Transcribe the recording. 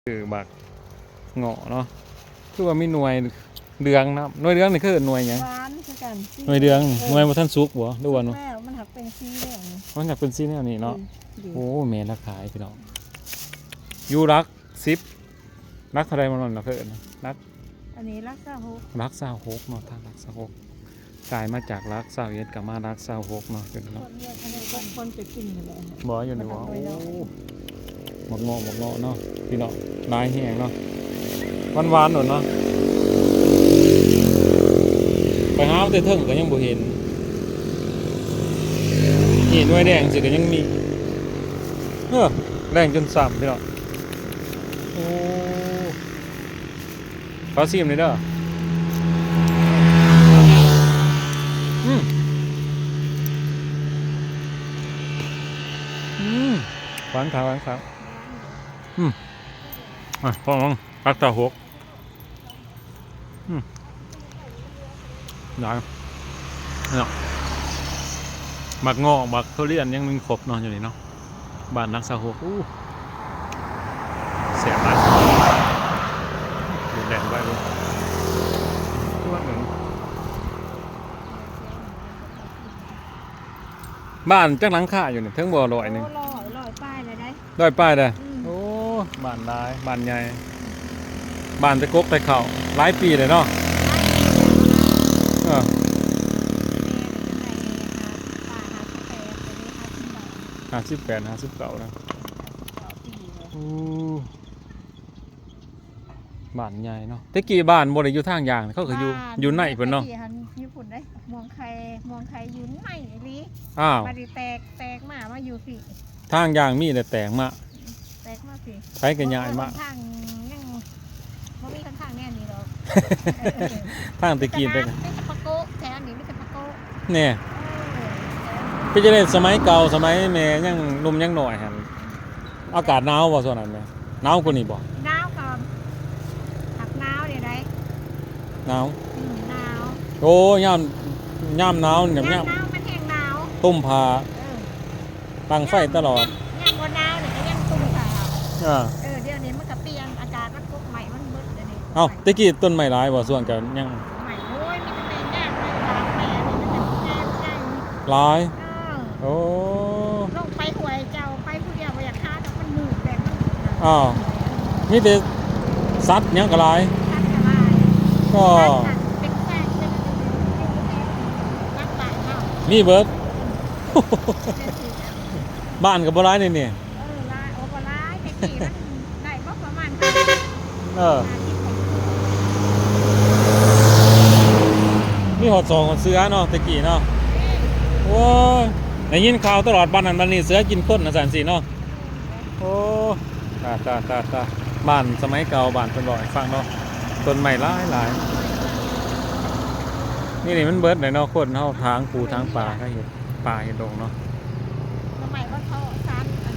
ຄືບັກເງາະເນາະ ຄືວ່າມີໜ່ວຍເຫຼືອງນຳ. ໜ່ວຍເຫຼືອງນີ້ຄືໜ່ວຍຫຍັງ? ຫວານຄືກັນ ໜ່ວຍເຫຼືອງນີ້ ເອີ ໜ່ວຍບໍ່ທັນສຸກບໍ່ ຫຼືວ່າ? ສຸກແລ້ວ ມັນຫາກເປັນສີແດງ ມັນຫາກເປັນສີແນວນີ້ເນາະ. ເອີ ໂອ້ ແມ່ນລະຂາຍພີ່ນ້ອງ ຢູ່ຫຼັກສິບ ຫຼັກເທົ່າໃດມັນນະ ເພິ່ນຫຼັກ ອັນນີ້ຫຼັກຊາວຫົກ ຫຼັກຊາວຫົກເນາະ ທາງຫຼັກຊາວຫົກ ກາຍມາຈາກຫຼັກຊາວເອັດ ກໍມາຫຼັກຊາວຫົກເນາະ ເປັນເນາະ. ຄົນເຮັດອັນນີ້ຄົນ ຄົນໄປກິນຫັ້ນແຫຼະ ບໍ່ຢູ່ນີ້ບໍ່? ໂອ້ ບັກເງາະ ບັກເງາະເນາະພີ່ນ້ອງ ຫຼາຍແຮງເນາະ ຫວານໆໂດດເນາະ. ໄປຫາເອົາແຕ່ເທິງກໍຍັງບໍ່ເຫັນ ນີ້ໜ່ວຍແດງຊີ້ກໍຍັງມີ. ເອີ ແດງຈົນຊ້ຳພີ່ນ້ອງ. ໂອ້ ຂໍຊີມໜ່ອຍເດີ. ອືມ ອືມ ຫວານຂາວ ຫວານຂາວ. ອືມ ອ່ະ ພໍລອງ ຕັກເຕົ້າຫົກ. ອືມ ຫຼາຍເນາະ ໝາກເງາະ ໝາກທຸລຽນຍັງມີຄົບເນາະ ຢູ່ນີ້ເນາະ. ບ້ານຫຼັກຊາວຫົກ ໂອ້ ແຊບຫຼາຍ ແລ່ນໄວເລີຍ. ບ້ານຈັກຫຼັງຄາຢູ່ນີ້ ເຖິງບໍ່ ຮ້ອຍໜຶ່ງ? ໂອ້ ຮ້ອຍ ຮ້ອຍປາຍແລ້ວໃດ໋. ຮ້ອຍປາຍເດ້. ອືມ ໂອ້ ບ້ານຫຼາຍ ບ້ານໃຫຍ່ ບ້ານແຕ່ກົກແຕ່ເຂົ້າ ຫຼາຍປີແລ້ວເນາະ. ເອີ ຫ້າສິບແປດ ຫ້າສິບເກົ້ານະ. ໂອ້ ບ້ານໃຫຍ່ເນາະ ແຕ່ກີ້ບ້ານບໍ່ໄດ້ຢູ່ທາງຢ່າງ ເຂົາກໍຢູ່ ບ້ານ ຢູ່ໃນພຸ້ນເນາະ ແຕ່ກີ້ຫັ້ນຢູ່ພຸ້ນເດ້ ມ່ວງໄຂ່ ມ່ວງໄຂ່ຢູ່ໃນອີ່ຫຼີ. ອ້າວ ບັດນີ້ແຕກ ແຕກມາ ມາຢູ່ພີ້ ທາງຢ່າງມີແຕ່ແຕກມາ ແຕກມາພີ້ ໃຜກໍຍ້າຍມາ ທາງຍັງບໍ່ມີຫົນທາງແນວນີ້ດອກ. ທາງແຕ່ກີ້ເປັນ ມີແຕ່ປາໂກະ ແຖວນີ້ມີແຕ່ປາໂກະ ແນ່. ເອີ ເປັນຈັ່ງໃດສະໄໝເກົ່າ ສະໄໝແມ່ຍັງໜຸ່ມຍັງນ້ອຍຫັ້ນ ອາກາດໜາວບໍ່ຊ່ວງນັ້ນແມ່? ໜາວກວ່ານີ້ບໍ່? ໜາວກໍ ຫາກໜາວເດ້ໃດ. ໜາວ? ອືມ ໜາວ. ໂອ້ ຍາມ ຍາມໜາວນີ້ ຍາມ ຍາມໜາວມັນແຮງໜາວ ຕຸ້ມຜ້າ ເອີ ຕັ້ງໄຟຕະຫຼອດ. ຍາມ ຍາມບໍ່ໜາວນີ້ກໍຍັງຕຸ້ມຜ້າ. ເອີ ເອີ ດຽວນີ້ມັນກໍປ່ຽນ ອາກາດມັນກົກໄມ້ມັນເບິດດຽວນີ້. ເອົ້າ ແຕ່ກີ້ຕົ້ນໄມ້ຫຼາຍບໍ່? ຊ່ວງເຈົ້າຍັງ ໄມ້ ໂອ້ຍ ມີແຕ່ໄມ້ຍາງ ໄມ້ຫຼາກ ໄມ້ອັນນີ້ມັນກໍແກ່ໃຫຍ່ຫຼາຍ. ເອີ ໂອ້ ລົງໄປຫ້ວຍ ເຈົ້າໄປຜູ້ດຽວບໍ່ຢາກຫາດອກ ມັນມືດແດດມັນ. ອ້າວ ມີແຕ່ສັດຫຍັງກໍຫຼາຍ ສັດກໍຫຼາຍ ກໍ ສັດເປັນແສນ ເປັນ ເປັນແສນ ຫຼັກບ້ານເຮົາ ມີເບິດ. ບ້ານກໍບໍ່ຫຼາຍນີ້ນີ້. ເອີ ຫຼາຍ ໂອ້ ບໍ່ຫຼາຍ ແຕ່ກີ້ມັນໄດ້ບໍ່ປະມານ ເອີ ຫ້າສິບ ມີຮອດສອງຮອດເສືອເນາະ ແຕ່ກີ້ເນາະ. ໂອ້ຍ ໄດ້ຍິນຂ່າວຕະຫຼອດ ບ້ານນັ້ນບ້ານນີ້ ເສືອກິນຄົນ ວ່າຊັ້ນຊີ້ເນາະ. ໂອ້ ຕາຍ ຕາຍ ຕາຍ ຕາຍ ບ້ານສະໄໝເກົ່າ ບ້ານເພິ່ນເວົ້າໃຫ້ຟັງເນາະ ຕົ້ນໄມ້ຫຼາຍໆ. ນີ້ ນີ້ມັນເບິດແລ້ວເນາະ ຄົນເຮົາຖາງປູຖາງປາ ເຮັດປ່າເຮັດດົງເນາະ. ໜໍ່ໄມ້ບໍ່ທໍ່ ສານ ອັນ